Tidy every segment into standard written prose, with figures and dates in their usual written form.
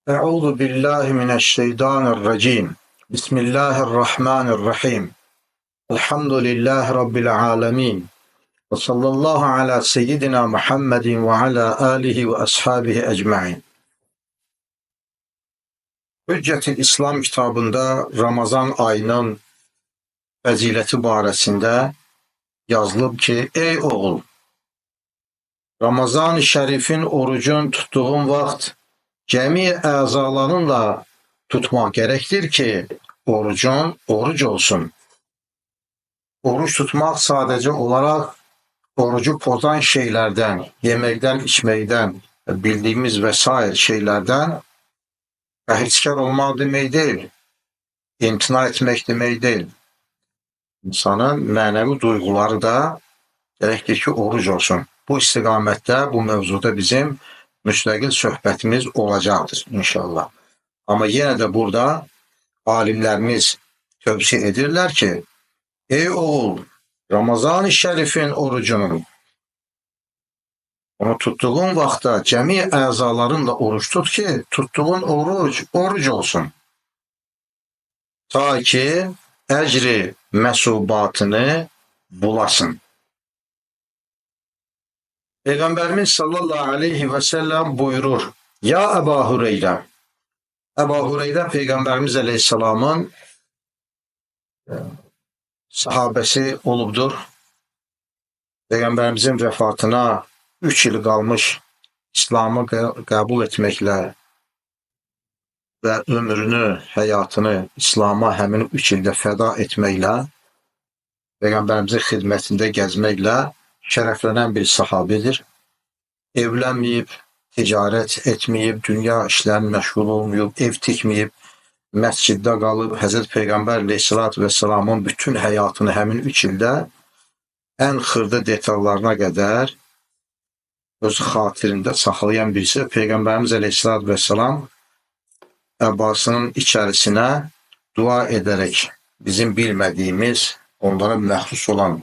Euzu billahi mineşşeytanirracim. Bismillahirrahmanirrahim. Elhamdülillahi rabbil alamin. Ve sallallahu ala seyyidina Muhammedin ve ala alihi ve ashabihi ecmaîn. Hüccətül İslam kitabında Ramazan ayının fəziləti barəsində yazılıb ki, ey oğul, Ramazan-ı Şərifin orucun tutduğun vaxt cəmi əzalarınla tutmaq gərəkdir ki, orucun oruc olsun. Oruç tutmaq sadəcə olaraq orucu pozan şeylərdən, yeməkdən, içməkdən, bildiyimiz və sair şeylərdən pərhizkar olmaq demək deyil, imtina etmək demək deyil. İnsanın mənəvi duyğuları da gərəkdir ki, oruc olsun. Bu istiqamətdə, bu mövzuda bizim müstəqil söhbətimiz olacaqdır inşallah. Amma yenə də burada alimlərimiz tövsiyə edirlər ki, ey oğul, Ramazan-ı Şərifin orucunu onu tutduğun vaxtda cəmi əzalarınla oruç tut ki, tutduğun oruc, oruc olsun. Ta ki, əcri məsubatını bulasın. Peyğəmbərimiz sallallahu aleyhi və səlləm buyurur, Ya Əba Hüreyrə, Əba Hüreyrə Peyğəmbərimiz əleyhissalamın sahabəsi olubdur. Peyğəmbərimizin vəfatına 3 il qalmış İslamı qəbul etməklə və ömrünü, həyatını İslama həmin 3 ildə fəda etməklə, Peyğəmbərimizin xidmətində gəzməklə şərəflənən bir sahabidir. Evlənməyib, ticarət etməyib, dünya işlərinə məşğul olmayıb, ev tikməyib, məsciddə qalıb, Həzrət Peyğəmbər əleyhissalatu vesselamın bütün həyatını həmin 3 ildə ən xırda detallarına qədər öz xatirində saxlayan birisi. Peyğəmbərimiz əleyhissalatu vesselam əbasının içərisinə dua edərək bizim bilmədiyimiz, onlara məxsus olan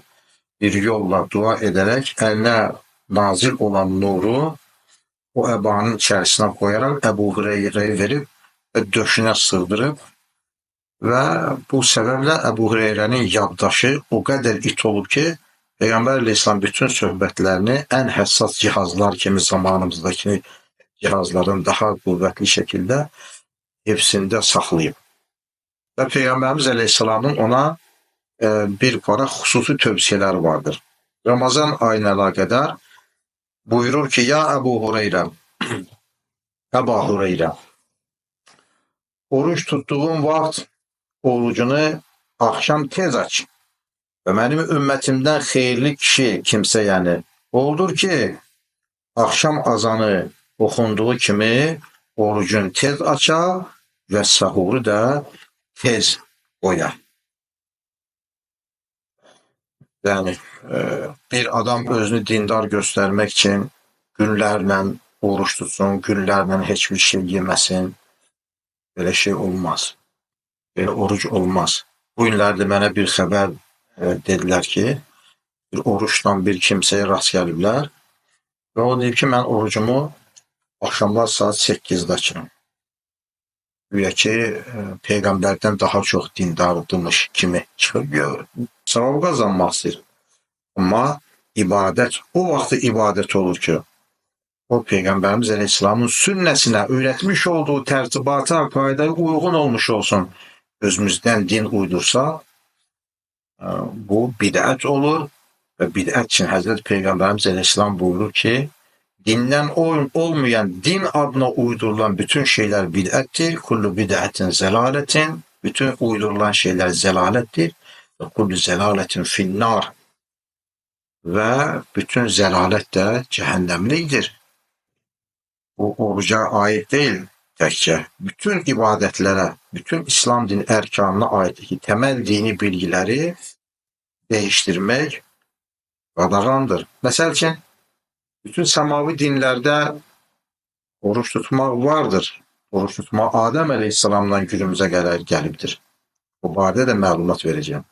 bir yolla dua edərək əlinə nazil olan nuru o əbanın içərisinə qoyaraq Əbu Hüreyrəyə verib və döşünə sığdırıb və bu səbəblə Əbu Hüreyrənin yaddaşı o qədər it olub ki, Peyğəmbər əleyhissalam bütün söhbətlərini ən həssas cihazlar kimi zamanımızdakı cihazların daha qüvvətli şəkildə hepsində saxlayıb. Və Peyğəmbərimiz əleyhissalamın ona bir para xüsusi tövsiyələri vardır. Ramazan ayına əlaqədar buyurur ki, ya Əbu Hüreyrə, Əba Hüreyrə, oruç tutduğun vaxt orucunu axşam tez aç və mənim ümmətimdən xeyirli kişi, kimsə yəni, oldur ki, axşam azanı oxunduğu kimi orucun tez aça və sahuru da tez qoya. Yəni, bir adam özünü dindar göstərmək üçün günlərlə oruç tutsun, günlərlə heç bir şey yeməsin, belə şey olmaz. Belə oruc olmaz. Bu günlərdə mənə bir xəbər dedilər ki, bir oruçla bir kimsəyə rast gəliblər və o deyib ki, mən orucumu axşamlar saat 8-də açıram. Güya ki, Peyğəmbərdən daha çox dindardımış kimi çıxır. Savab qazanmaq istəyir. Amma ibadət, o vaxtı ibadət olur ki, o Peyğəmbərimiz əleyhissalamın sünnəsinə, öyrətmiş olduğu tərtibata, qaydaya uyğun olmuş olsun. Özümüzdən din uydursa, bu bidət olur və bidət üçün Həzrət Peyğəmbərimiz əleyhissalam buyurur ki, dindən olmayan, din adına uydurulan bütün şeylər bidəttir. Kullu bidətin zəlalətin. Bütün uydurulan şeylər zəlalətdir. Və kullu zəlalətin finnar. Və bütün zəlalət də cəhənnəmlikdir. Bu oruca aid deyil təkcə. Bütün ibadətlərə, bütün İslam dini ərkanına aid ki, təməl dini bilgiləri değiştirmək qadağandır. Məsəl üçün, bütün səmavi dinlərdə oruç tutmaq vardır. Oruç tutmaq Adəm əleyhissalamdan günümüzə qədər gəlibdir. O barədə də məlumat verəcəyəm.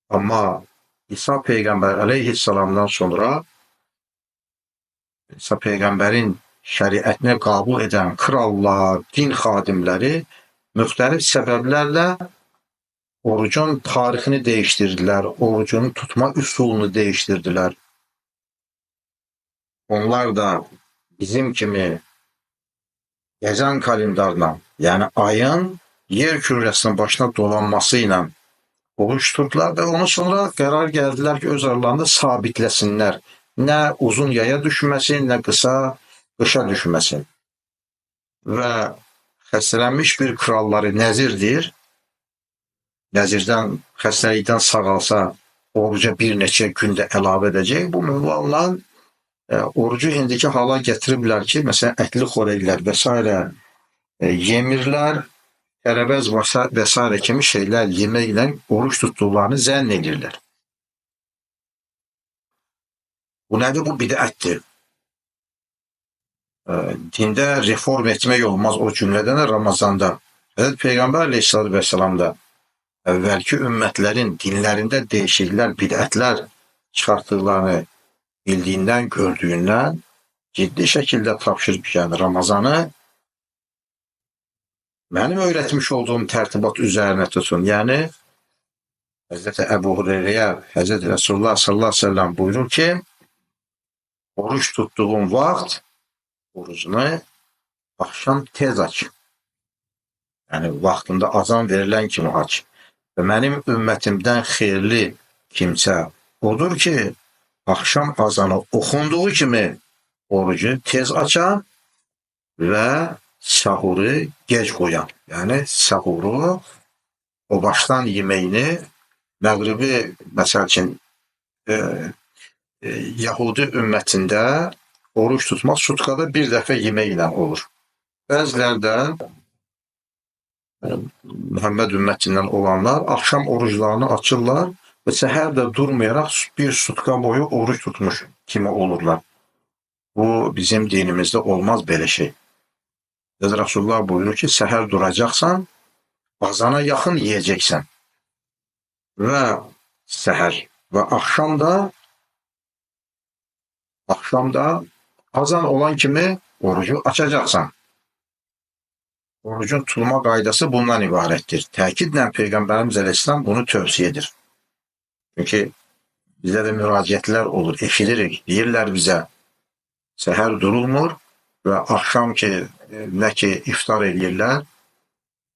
Amma İsa Peyğəmbər əleyhissalamdan sonra İsa Peyğəmbərin şəriətini qəbul edən krallar, din xadimləri müxtəlif səbəblərlə orucun tarixini dəyişdirdilər, orucun tutma üsulunu dəyişdirdilər. Onlar da bizim kimi gəzən kalendarla, yəni ayın yer kürəsinin başına dolanması ilə oruç tutdular və ondan sonra qərar gəldilər ki, öz aralarında sabitləsinlər. Nə uzun yaya düşməsin, nə qısa qışa düşməsin. Və xəstələnmiş bir kralları nəzirdir. Nəzirdən, xəstəlikdən sağalsa, oruca bir neçə gündə əlavə edəcək. Bu minvalla orucu indiki hala gətiriblər ki, məsələn, ətli xörəklər və s. Yemirlər, tərəvəz və s. kimi şeylər yeməklə oruç tutduqlarını zənn edirlər. Bu nədir? Bu bidətdir. Dində reform etmək olmaz, o cümlədən də Ramazanda. Həzrət Peyğəmbər əleyhissalatü vəssalam da əvvəlki ümmətlərin dinlərində dəyişikliklər, bidətlər çıxartdıqlarını bildiyindən, gördüyündən ciddi şəkildə tapşırıb ki, yəni Ramazanı mənim öyrətmiş olduğum tərtibat üzərinə tutun. Yəni Həzrəti Əbu Hüreyrəyə Həzrəti Rəsulullah sallallahu əleyhi və səlləm buyurur ki, oruç tutduğun vaxt orucunu axşam tez aç. Yəni vaxtında azan verilən kimi aç. Və mənim ümmətimdən xeyirli kimsə odur ki, axşam azanı oxunduğu kimi orucu tez açan və sahuru gec qoyan. Yəni sahuru o başdan yeməyini, məğribi məsəl üçün Yahudi ümmətində oruç tutmaq sutkada bir dəfə yeməklə olur. Bəzilər də Muhammed ümmətindən olanlar axşam oruclarını açırlar və səhər də durmayaraq bir sutka boyu oruç tutmuş kimi olurlar. Bu bizim dinimizdə olmaz belə şey. Həzrət Rasulullah buyurur ki, səhər duracaqsan, azana yaxın yeyəcəksən və səhər və axşam da azan olan kimi orucu açacaqsan. Orucun tutulma qaydası bundan ibarətdir. Təkidlə Peyğəmbərimiz əleyhissalam bunu tövsiyə edir. Çünki bizə də müraciətlər olur, eşidirik, deyirlər bizə, səhər durulmur və axşam ki, nə ki iftar edirlər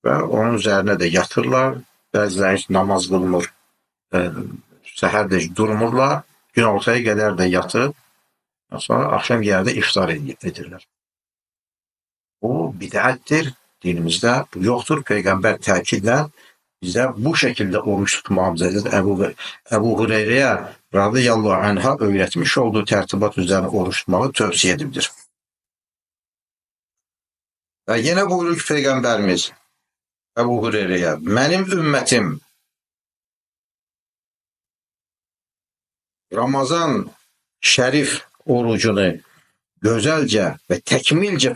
və onun üzərinə də yatırlar, bəziləri heç namaz qılmır, səhər də durmurlar, gün ortaya qədər də yatıb, sonra axşam yerdə iftar edirlər. Bu bidətdir, dinimizdə bu yoxdur. Peyğəmbər təkidlə bizə bu şəkildə oruç tutmağımızı Əbu Hüreyrəyə radiyallahu anha öyrətmiş olduğu tərtibat üzərinə oruç tutmağı tövsiyə edibdir. Və yenə buyurur ki, Peyğəmbərimiz Əbu Hüreyrəyə, mənim ümmətim Ramazan şərif orucunu gözəlcə və təkmilcə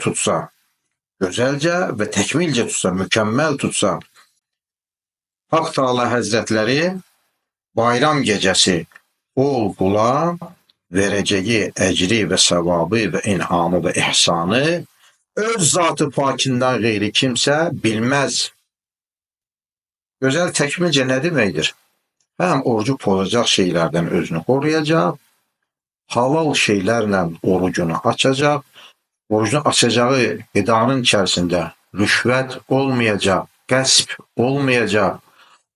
tutsa, mükəmməl tutsa, Haq Teala Həzrətləri bayram gecəsi ol qula verəcəyi əcri və səvabı və inamı və ihsanı öz zatı pakindən qeyri kimsə bilməz. Gözəl təkmilcə nə deməkdir? Həm orucu pozacaq şeylərdən özünü qoruyacaq, halal şeylərlə orucunu açacaq, orucunu açacağı qidanın içərisində rüşvət olmayacaq, qəsb olmayacaq,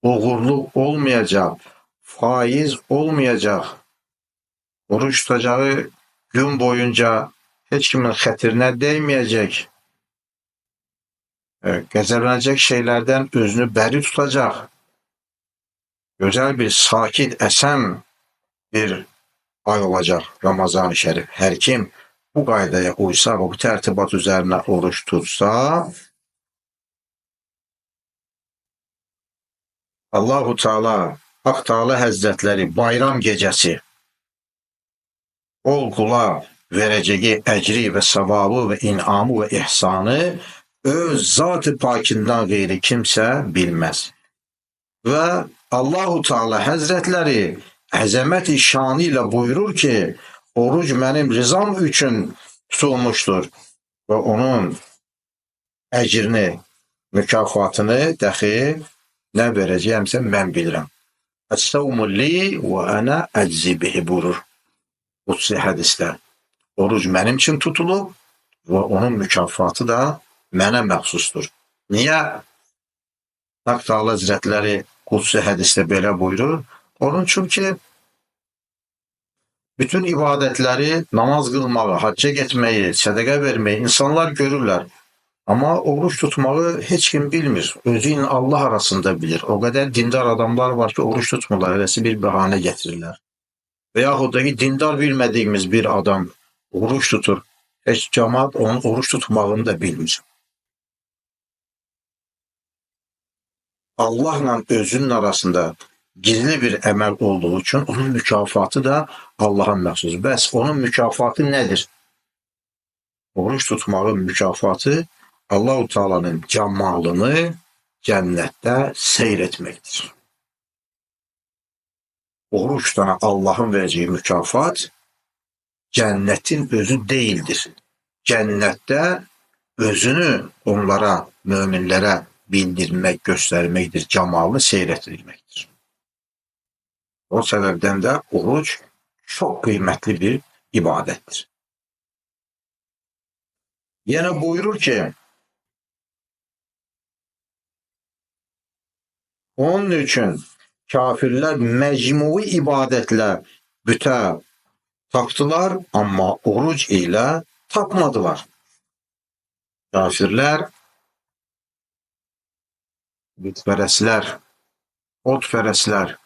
oğurluq olmayacaq, faiz olmayacaq, oruç tutacağı gün boyunca heç kimin xətrinə dəyməyəcək, qəzəblənəcək şeylərdən özünü bəri tutacaq, gözəl bir sakit, əsəm bir ay olacaq Ramazan-ı Şərif. Hər kim bu qaydaya uysa və bu tərtibat üzərinə oruç tutsa, Allahu Teala, Haq Teala Həzrətləri bayram gecəsi ol qula verəcəyi əcri və savabı və inamı və ihsanı öz zat-ı pakindən qeyri kimsə bilməz. Və Allahu Teala Həzrətləri əzəmət-i şanı ilə buyurur ki, oruc mənim rızam üçün tutulmuşdur və onun əcrini, mükafatını dəxi nə verəcəyəmsə mən bilirəm. Əs-səvmu li və ənə əczi bihi buyurur qudsi hədisdə. Oruc mənim üçün tutulub və onun mükafatı da mənə məxsusdur. Niyə? Haq Teala Həzrətləri qudsi hədisdə belə buyurur. Onun üçün ki, bütün ibadətləri, namaz qılmağı, hacca getməyi, sədəqə verməyi insanlar görürlər. Amma oruç tutmağı heç kim bilmir. Özü ilə Allah arasında bilir. O qədər dindar adamlar var ki, oruç tutmurlar, eləsi bir bəhanə gətirirlər. Və yaxud da ki, dindar bilmədiyimiz bir adam oruç tutur. Heç cəmaat onun oruç tutmağını da bilmir. Allahla özünün arasında gizli bir əməl olduğu üçün onun mükafatı da Allaha məxsus. Bəs onun mükafatı nədir? Oruç tutmağın mükafatı Allahu Teala'nın camalını cənnətdə seyr etməkdir. Oruç tutana Allahın vereceği mükafat cənnətin özü değildir. Cənnətdə özünü onlara, möminlərə bildirmək, göstərməkdir, camalını seyr etdirməkdir. O səbəbdən də oruc çox qiymətli bir ibadətdir. Yenə buyurur ki, onun üçün kafirlər məcmui ibadətlə bütə tapdılar, amma oruc ilə tapmadılar. Kafirlər, bütpərəstlər, otpərəstlər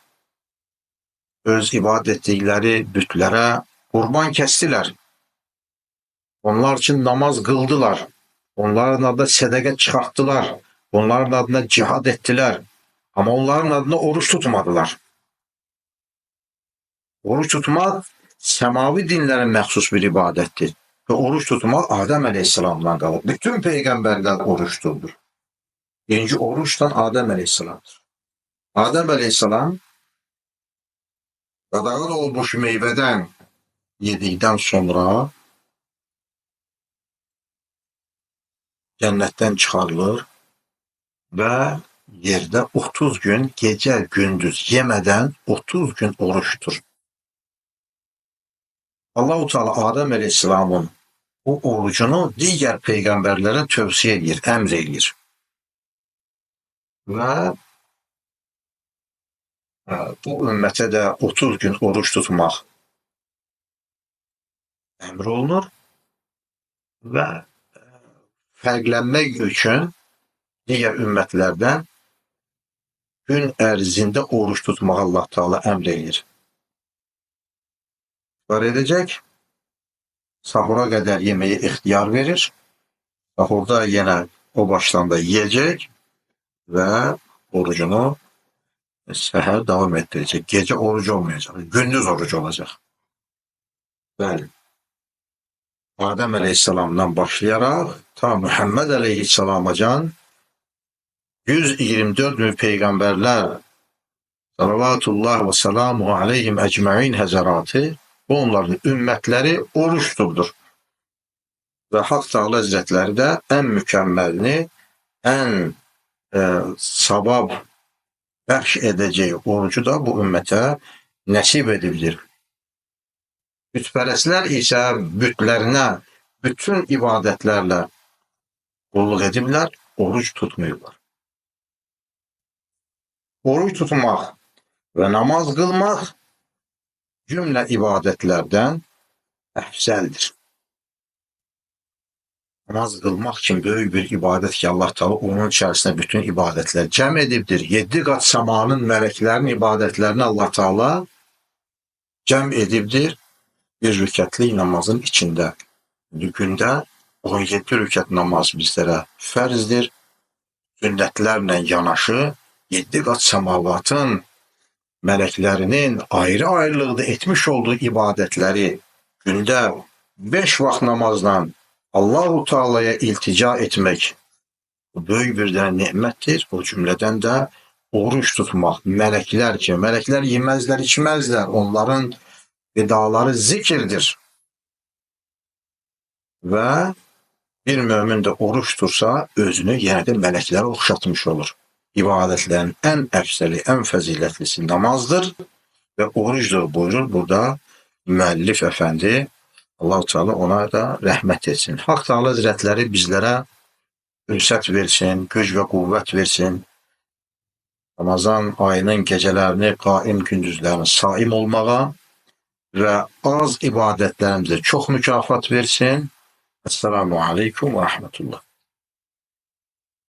öz ibadət etdikləri bütlərə qurban kəstilər. Onlar üçün namaz qıldılar. Onların adına sədəqə çıxartdılar. Onların adına cihad etdilər. Amma onların adına oruç tutmadılar. Oruç tutmaq səmavi dinlərə məxsus bir ibadətdir. Və oruç tutmaq Adəm əleyhissalamdan qalır. Bütün peyğəmbərlər oruç tutur. Birinci oruçdan Adəm əleyhissalamdır. Adəm əleyhissalam qadağan olmuş meyvədən yedikdən sonra cənnətdən çıxarılır və yerdə 30 gün gecə gündüz yemədən 30 gün oruç tutur. Allahu Teala Adəm əleyhissalamın bu orucunu digər peyğəmbərlərə tövsiyə edir, əmr edir. Və bu ümmətə də 30 gün oruç tutmaq əmr olunur və fərqlənmək üçün digər ümmətlərdən gün ərzində oruç tutmaq Allah Teala əmr edir. İftar edəcək, sahura qədər yeməyi ixtiyar verir. Sahurda yenə o başdan da yiyəcək və orucunu səhər davam etdirəcək. Gecə oruc olmayacaq, gündüz oruc olacaq. Bəli. Adəm əleyhissalamdan başlayaraq ta Muhammed əleyhissalamacan 124 min peyğəmbərlər salavatullah və selamuhu aleyhim ecmain həzəratı, bu onların ümmətləri oruç tuturdur. Və Haq Teala Həzrətləri də ən mükəmməlini, ən savab bəxş edəcəyi orucu da bu ümmətə nəsib edibdir. Bütpərəstlər isə bütlərinə bütün ibadətlərlə qulluq ediblər, oruc tutmayıblar. Oruc tutmaq və namaz qılmaq cümlə ibadətlərdən əfzəldir. Namaz qılmaq kimi böyük bir ibadət ki, Allah Teala onun içərisində bütün ibadətlər cəm edibdir. 7 qat səmanın, mələklərin ibadətlərini Allah Teala cəm edibdir bir rükətlik namazın içində. Gündə 17 rükət namaz bizlərə fərzdir. Sünnətlərlə yanaşı 7 qat səmavatın mələklərinin ayrı-ayrılıqda etmiş olduğu ibadətləri gündə 5 vaxt namazla Allahu Teala'ya iltica etmək bu böyük bir dənə nemətdir. O cümlədən də oruç tutmaq, mələklər ki, mələklər yeməzlər, içməzlər, onların qidaları zikirdir. Və bir mömin də oruç tutsa, özünü yenə də mələklərə oxşatmış olur. İbadətlərin ən əfzəli, ən fəzilətlisi namazdır və orucdur buyurur burada müəllif əfəndi. Allah-u Teala ona da rəhmət etsin. Haq Teala Həzrətləri bizlərə ünsət versin, güc və qüvvət versin. Ramazan ayının gecələrini, qaim gündüzlərini saim olmağa və az ibadətlərimizə çox mükafat versin. Esselamu Aleyküm və Rahmetullah.